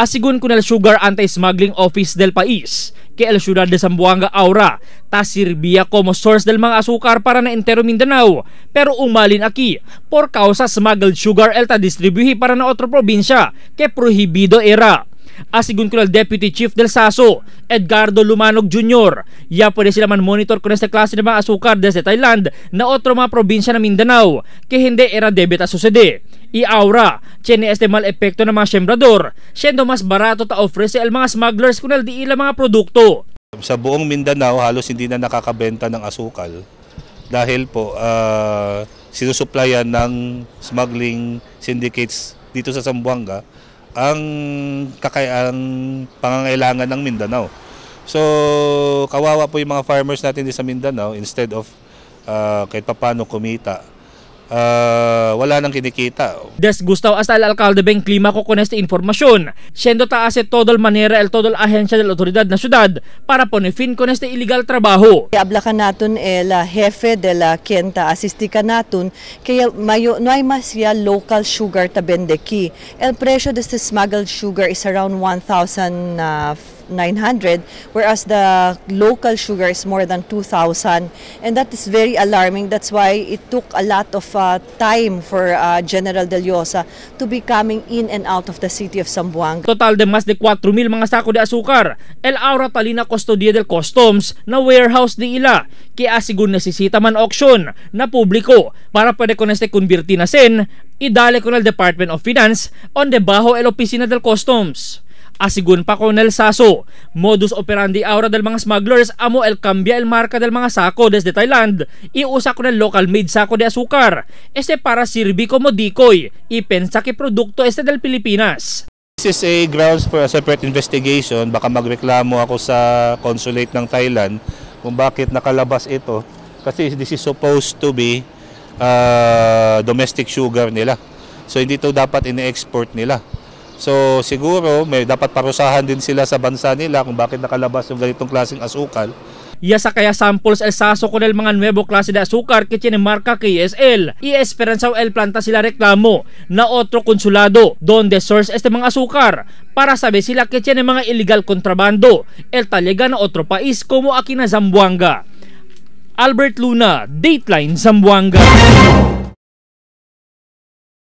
Asigun con el Sugar Anti-Smuggling Office del país, que el ciudad de Zamboanga ahora ta servía como source del mga asukar para na entero Mindanao, pero umalin aquí por causa smuggled sugar el ta distribuhi para na otro probinsya que prohibido era. Asigun con el Deputy Chief del SASO, Edgardo Lumanog Jr., ya pwede sila man monitor con esta klase de mga asukar desde Thailand na otro mga probinsya na Mindanao, que hindi era debe ta sucede. Y ahora, tiene este mal epekto ng mga sembrador, siendo mas barato ta ofrece el mga smugglers con el di ila mga produkto. Sa buong Mindanao, halos hindi na nakakabenta ng asukal dahil po sinusuplayan ng smuggling syndicates dito sa Zamboanga ang pangangailangan ng Mindanao. So, kawawa po yung mga farmers natin dito sa Mindanao, instead of kahit papano kumita, wala nang kinikita. Desgustado hasta el alcalde Ben Climaco con esta información, siendo ta hace todo el manera el todo el agencia de la autoridad na ciudad para poner fin con este ilegal trabajo. Habla ka natin el jefe de la Quenta, asisti ka natin, kaya mayo, no hay mas ya local sugar ta bendeki. El presyo de este smuggled sugar is around 1,900, whereas the local sugar is more than 2,000, and that is very alarming. That's why it took a lot of time for General Dellosa to be coming in and out of the city of Zamboanga. Total de más de 4,000 mga sako de azúcar, el ahora talina custodia del customs na warehouse de ila, que asigun necesita man auction na publiko para pwede con este convertir na sen, idale con el Department of Finance on debajo el oficina del customs. Asigun pa con el SASO, modus operandi ahora del mga smugglers amo el cambia el marca del mga sako desde Thailand y usa con el local made sako de azúcar. Este para sirvi como decoy y pensa que producto este del Pilipinas. This is a grounds for a separate investigation. Baka magreklamo ako sa consulate ng Thailand kung bakit nakalabas ito. Kasi this is supposed to be domestic sugar nila. So hindi ito dapat ini-export nila. So siguro may dapat parusahan din sila sa bansa nila kung bakit nakalabas yung ganitong klaseng asukal. Ya sa kaya samples el saso con el mga nuevo klase de azúcar que tiene marca KSL. Y esperanza el planta sila reklamo na otro konsulado donde source este mga azúcar para sabi sila que tiene mga illegal contrabando el talega na otro país como aquí na Zamboanga. Albert Luna, Dateline Zamboanga.